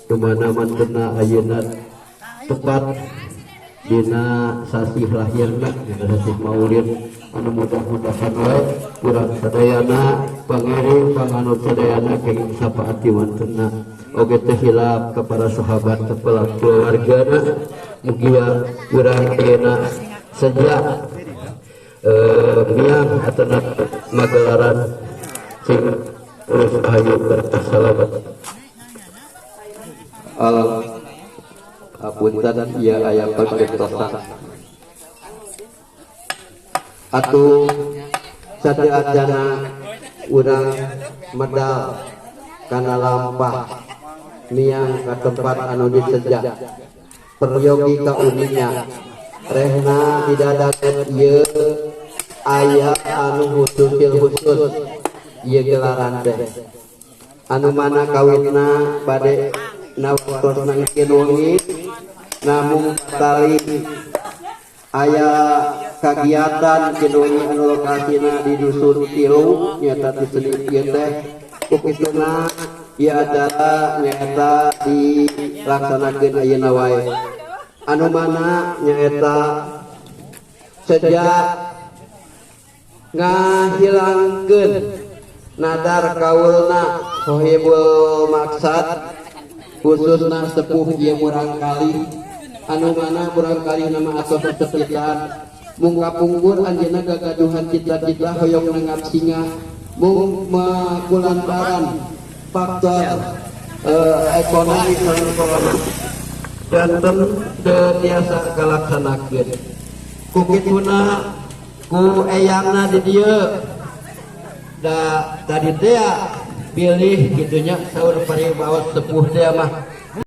Dimana mantena ayeuna tepat dina sasih lahirna, dina sasih Maulid, anu mudah-mudahan wae urang sadayana, pangiring panganut sadayana kenging syafaat ti mantena. Oge teh hilap ka para sahabat, kepala keluargana. Mugia urang ayeuna sejak miang atau magelaran sing terus ayu berkah salamat. Al apunten, ieu aya panggentosan. Atuh sateuacana urang medal kana lampah miang ka tempat anu disejak, peryogi ka uninya rehna didadakeun ieu aya anu khususil khusus ieu gelaran teh, anu mana kawitna bade nawaktos engkin wengi, namung tali aya kagiatan kin wengi anu lokasina di dusun 3, nyata di seni ieu teh. Ku kituna ieu acara nyaeta dilaksanakeun ayeuna wae, anu mana nyaeta sejak ngahilangkeun nadar kaulna sohibul maksad, khususna sepuh ieu murangkali, anu mana murangkali nama atos sepisan mung kapungkur anjeunna gagaduhan cita-cita hoyong nanggap singa, mung kulantaran faktor ekonomi janten teu tiasa kalaksanakeun. Ku kituna ku eyangna di dieu da tadi teh bilih kitunya, saur paribaos sepuh teh mah.